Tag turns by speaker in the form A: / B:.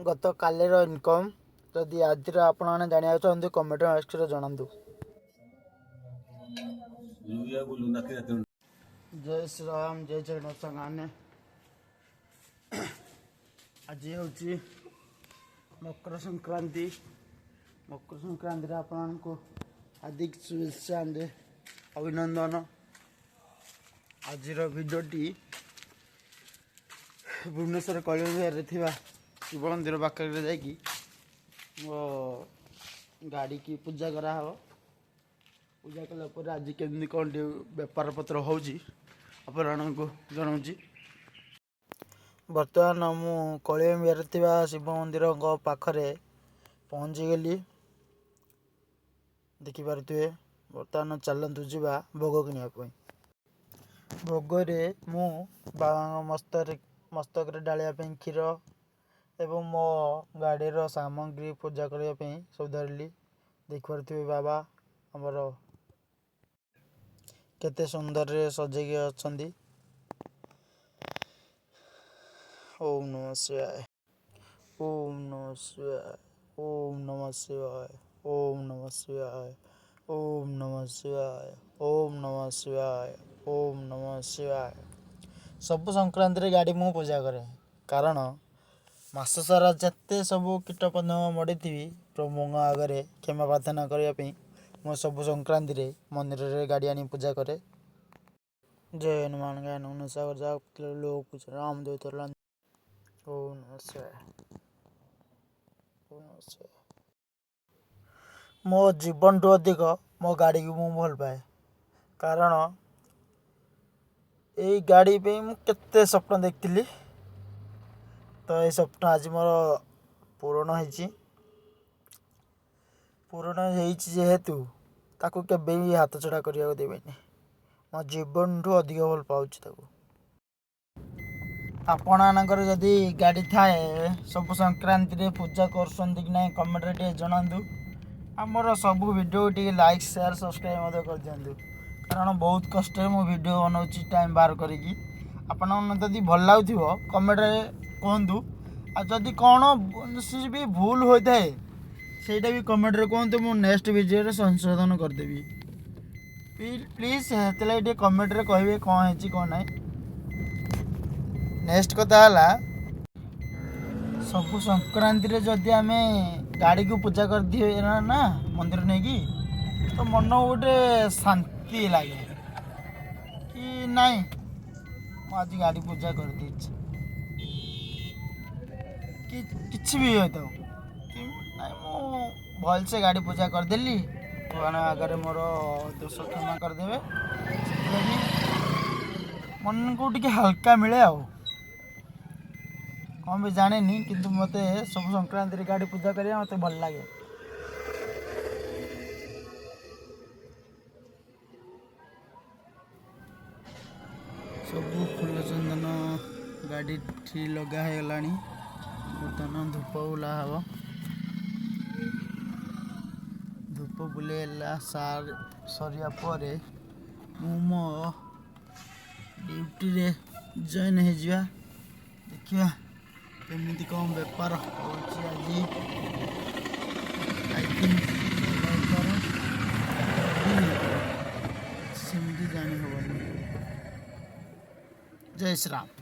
A: ଗତକାଲିର ଇନକମ୍ ଯଦି ଆଜିର ଆପଣମାନେ ଜାଣିବାକୁ ଚାହୁଁଛନ୍ତି, କମେଣ୍ଟ ବକ୍ସରେ ଜଣାନ୍ତୁ। ଜୟ ଶ୍ରୀରାମ, ଜୟ ଜଗନ୍ନାଥ ସାଙ୍ଗମାନେ। ଆଜି ହେଉଛି ମକର ସଂକ୍ରାନ୍ତି। ମକର ସଂକ୍ରାନ୍ତିରେ ଆପଣମାନଙ୍କୁ ହାର୍ଦ୍ଦିକ ଶୁଭେଚ୍ଛା ଆଣ୍ଡ ଅଭିନନ୍ଦନ। ଆଜିର ଭିଡ଼ିଓଟି ଭୁବନେଶ୍ୱର କଳିଙ୍ଗ ବିହାରରେ ଥିବା ଶିବ ମନ୍ଦିର ପାଖରେ ଯାଇକି ମୋ ଗାଡ଼ିକି ପୂଜା କରାହେବ। ପୂଜା କଲା ପରେ ଆଜି କେମିତି କ'ଣ ବେପାର ପତ୍ର ହେଉଛି, ଆପଣମାନଙ୍କୁ ଜଣାଉଛି। ବର୍ତ୍ତମାନ ମୁଁ କଳିଙ୍ଗ ବିହାରରେ ଥିବା ଶିବ ମନ୍ଦିରଙ୍କ ପାଖରେ ପହଞ୍ଚିଗଲି, ଦେଖିପାରୁଥିବେ। ବର୍ତ୍ତମାନ ଚାଲନ୍ତୁ ଯିବା ଭୋଗ କିଣିବା ପାଇଁ। ଭୋଗରେ ମୁଁ ବାବାଙ୍କ ମସ୍ତକରେ ଢାଳିବା ପାଇଁ କ୍ଷୀର ଏବଂ ମୋ ଗାଡ଼ିର ସାମଗ୍ରୀ ପୂଜା କରିବା ପାଇଁ ସବୁ ଧରିଲି। ଦେଖିପାରୁଥିବେ, ବାବା ଆମର କେତେ ସୁନ୍ଦରରେ ସଜେଇକି ଅଛନ୍ତି। ଓମ୍ ନମଃ ଶିବାୟ, ଓମ୍ ନମଃ ଶିବାୟ, ଓମ୍ ନମଃ ଶିବାୟ, ଓମ୍ ନମଃ ଶିବାୟ, ଓମ୍ ନମଃ ଶିବାୟ, ଓମ୍ ନମଃ ଶିବାୟ, ଓମ୍ ନମଃ ଶିବାୟ। ସବୁ ସଂକ୍ରାନ୍ତିରେ ଗାଡ଼ି ମୁଁ ପୂଜା କରେ, କାରଣ ମାସ ସାରା ଯେତେ ସବୁ କୀଟ ପତଙ୍ଗ ମଡ଼ିଥିବି, ପ୍ରଭୁଙ୍କ ଆଗରେ କ୍ଷମା ପ୍ରାର୍ଥନା କରିବା ପାଇଁ ମୁଁ ସବୁ ସଂକ୍ରାନ୍ତିରେ ମନ୍ଦିରରେ ଗାଡ଼ି ଆଣି ପୂଜା କରେ। ଜୟ ହନୁମାନ ଜ୍ଞାନ ଗୁଣ ସାଗର, ଲୋକ ରାମଦୂତ। ଓମ୍ ନମଃ ଶିବାୟ, ଓମ୍ ନମଃ ଶିବାୟ। ମୋ ଜୀବନଠୁ ଅଧିକ ମୋ ଗାଡ଼ିକୁ ମୁଁ ଭଲ ପାଏ, କାରଣ ଏଇ ଗାଡ଼ି ପାଇଁ ମୁଁ କେତେ ସ୍ୱପ୍ନ ଦେଖିଥିଲି। ତ ଏଇ ସ୍ୱପ୍ନ ଆଜି ମୋର ପୂରଣ ହେଇଛି। ପୂରଣ ହେଇଛି ଯେହେତୁ, ତାକୁ କେବେ ବି ହାତ ଛଡ଼ା କରିବାକୁ ଦେବେନି। ମୋ ଜୀବନଠୁ ଅଧିକ ଭଲ ପାଉଛି ତାକୁ। ଆପଣମାନଙ୍କର ଯଦି ଗାଡ଼ି ଥାଏ, ସବୁ ସଂକ୍ରାନ୍ତିରେ ପୂଜା କରୁଛନ୍ତି କି ନାହିଁ, କମେଣ୍ଟରେ ଟିକେ ଜଣାନ୍ତୁ। ଆମର ସବୁ ଭିଡ଼ିଓ ଟିକେ ଲାଇକ୍, ସେୟାର, ସବସ୍କ୍ରାଇବ୍ ମଧ୍ୟ କରିଦିଅନ୍ତୁ, କାରଣ ବହୁତ କଷ୍ଟରେ ମୁଁ ଭିଡ଼ିଓ ବନାଉଛି ଟାଇମ୍ ବାହାର କରିକି। ଆପଣମାନଙ୍କୁ ଯଦି ଭଲ ଲାଗୁଥିବ, କମେଣ୍ଟରେ କୁହନ୍ତୁ। ଆଉ ଯଦି କ'ଣ ବି ଭୁଲ ହୋଇଥାଏ, ସେଇଟା ବି କମେଣ୍ଟରେ କୁହନ୍ତୁ। ମୁଁ ନେକ୍ସଟ ଭିଡ଼ିଓରେ ସଂଶୋଧନ କରିଦେବି। ପ୍ଲିଜ୍, ସେଥିଲାଗି ଟିକେ କମେଣ୍ଟରେ କହିବେ କ'ଣ ହେଇଛି, କ'ଣ ନାହିଁ। ନେକ୍ସଟ କଥା ହେଲା, ସବୁ ସଂକ୍ରାନ୍ତିରେ ଯଦି ଆମେ ଗାଡ଼ିକୁ ପୂଜା କରିଦିଏ ନା ମନ୍ଦିର ନେଇକି, ତ ମନ ଗୋଟେ ଶାନ୍ତି ଲାଗେ କି ନାଇଁ, ମୁଁ ଆଜି ଗାଡ଼ି ପୂଜା କରିଦେଇଛି, କି କିଛି ବି ହୋଇଥାଉ, କି ନାଇଁ, ମୁଁ ଭଲସେ ଗାଡ଼ି ପୂଜା କରିଦେଲି, ଭଗବାନ ଆଗରେ ମୋର ଦୋଷ କ୍ଷମା କରିଦେବେ। ସେଥିଲାଗି ମନକୁ ଟିକେ ହାଲକା ମିଳେ। ଆଉ କ'ଣ ବି ଜାଣିନି, କିନ୍ତୁ ମୋତେ ସବୁ ସଂକ୍ରାନ୍ତିରେ ଗାଡ଼ି ପୂଜା କରିବା ମୋତେ ଭଲ ଲାଗେ। ସବୁ ଫୁଲ ଚନ୍ଦନ ଗାଡ଼ିଠି ଲଗା ହେଇଗଲାଣି। ବର୍ତ୍ତମାନ ଧୂପ ବୁଲା ହେବ। ଧୂପ ବୁଲେଇଲା ସରିବା ପରେ ମୁଁ ମୋ ଡ୍ୟୁଟିରେ ଜଏନ୍ ହେଇଯିବା। ଦେଖିବା କେମିତି କ'ଣ ବେପାର ହେଉଛି ଆଜି। I think ଭଲ ବେପାର ବି ହେଇପାରେ, ସେମିତି ଜାଣି ହେବନି। ଜୟ ଶ୍ରୀରାମ।